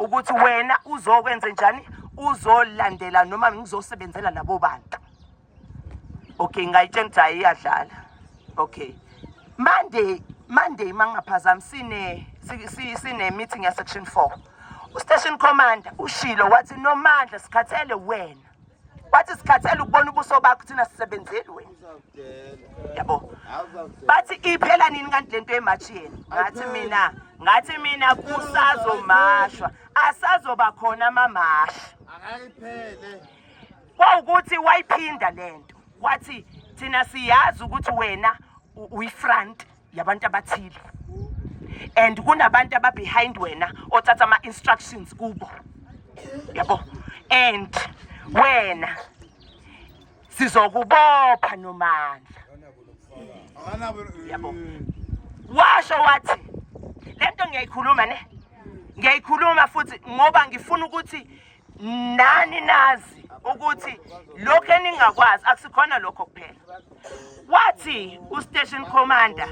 Ukuthi wena uzokwenze njani, uzolandela noma ngizosebenzela labo bantu. Okay, ngayitshela ukuthi hayi, iyadlala. Okay, Monday mangingaphazami sine meeting ya section 4. U-station commander ushilo wathi, "Nomandla, sikhathele wena." Wathi, "Sikhathele ukubona ubuso bakho, thina sisebenzeli wena." Yabo, bathi, "Iphela nini kanti lento ye-march yena?" Ngathi mina kusazomashwa, asazoba khona amamashi. Akayiphele. Kwawukuthi wayiphinda lento, wathi, "Thina siyazi ukuthi wena uyi-front yabantu abathile and kunabantu aba-behind wena othatha ama-instructions kubo, yabo, and wena sizokubopha, Nomandla." Akanabo. Yabo. Washo wathi lento ngiyayikhuluma ne, ngiyayikhuluma futhi ngoba ngifuna ukuthi nani nazi ukuthi lokho eningakwazi akusikhona lokho kuphela. Wathi u-station commander,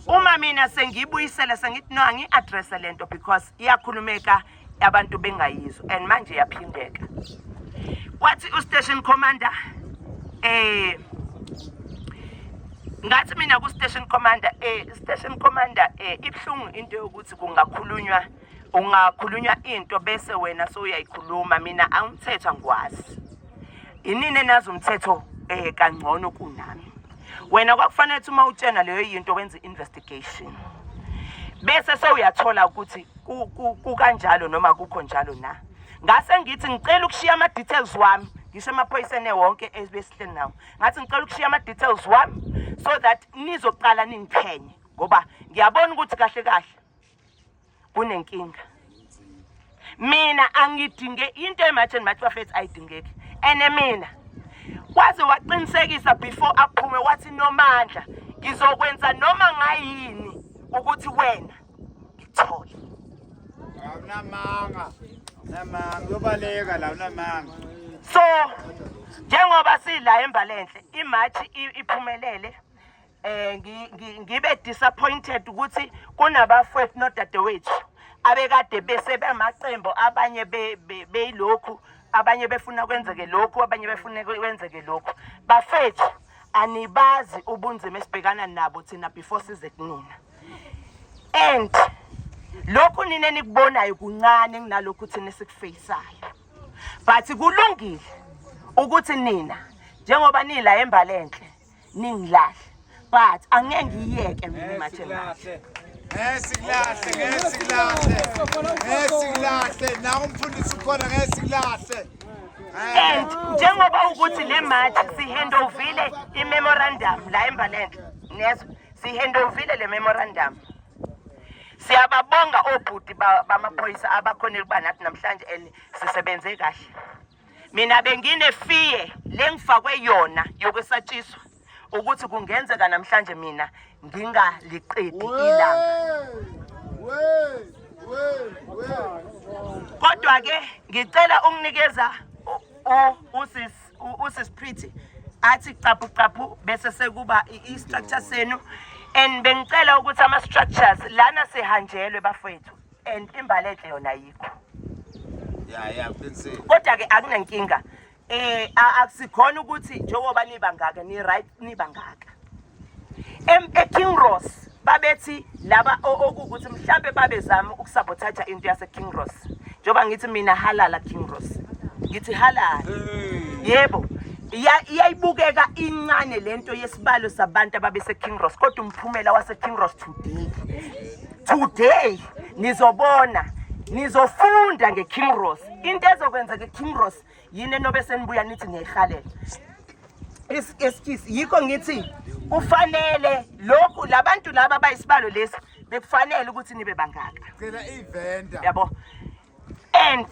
uma mina sengiyibuyisele, sengithi no, angi-address lento because iyakhulumeka, abantu bengayizwa, and manje iyaphindeka. Wathi u-station commander, ngathi mina ku-station commander, station commander, ibhlungu into yokuthi kungakhulunywa, ungakhulunywa into bese wena sowuyayikhuluma. Mina angumthetho, angikwazi inini enazi umthetho kangcono kunami. Wena kwakufanele ukuthi uma utshena leyo yinto wenze investigation bese sewuyathola ukuthi kukanjalo noma kukho njalo na. Ngase ngithi ngicela ukushiya ama-details wami, ngisho emaphoyiseni wonke ebesihleli nawo, ngathi ngicela ukushiya ama-details wami so that nizoqala ningiphenye, ngoba ngiyabona ukuthi kahle kahle kunenkinga. Mina angidinge into ye-March and March, bafethu, ayidingeki. Ene mina waze waqinisekisa before aphume, wathi, "Nomandla, ngizokwenza noma ngayini ukuthi wena ngikuthole." Awunamanga. Namanga uyobaleka la, unamanga. So njengoba sila eMbalenhle, i-march iphumelele. Ngibe disappointed ukuthi kunabafowethu nodadewethu abekade bese bamaqembu abanye beyilokhu, abanye befuna kwenzeke lokhu, abanye befuna kwenzeke lokhu. Bafethu, anibazi ubunzima esibhekana nabo thina before size kunina, and lokhu nina enikubonayo kuncane kunalokhu thina esikufaceayo. But kulungile ukuthi nina njengoba nila eMbalenhle ningilahle, but angeke ngiyeke mina i-March and March. Ngeke sikulahle, ngeke sikulahle. Ngeke sikulahle. Na umfundisi ukhona, ngeke sikulahle. And njengoba ukuthi le march sihandovile i-memorandum la eMbalenhle, nezwa, sihandovile le memorandum. Siyababonga obhuti bamaphoyisa abakhonile ukuba nathi namhlanje and sisebenze kahle. Mina bengine-fear lengifakwe yona yokwesatshiswa ukuthi kungenzeka namhlanje mina ngingaliqedi ilanga. We, we, we. Kodwa ke ngicela unginikeza usis Pretty athi caphu caphu, bese sekuba i-structure senu. And bengicela ukuthi ama structures lana sihanjelwe, bafowethu, and iMbalenhle yona ayikho. Ya, uqinisile. Kodwa ke akunankinga, akusikhona ukuthi njengoba niba ngaka ni right, niba ngaka. E-King Ross babethi laba okuwukuthi mhlambe babezama ukusabotage into yase King Ross. Njengoba ngithi mina halala King Ross, ngithi halala, yebo, iyayibukeka incane lento yesibalo sabantu ababese King Ross, kodwa umphumela wase King Ross today nizobona, nizofunda nge-King Ross. Into ezokwenzeka e-King Ross yini enobe senibuya nithi niyayihalela. Excuse, yikho ngithi kufanele lokhu labantu laba abayisibalo lesi bekufanele ukuthi nibe bangaka. Cela ivenda. Yabo, and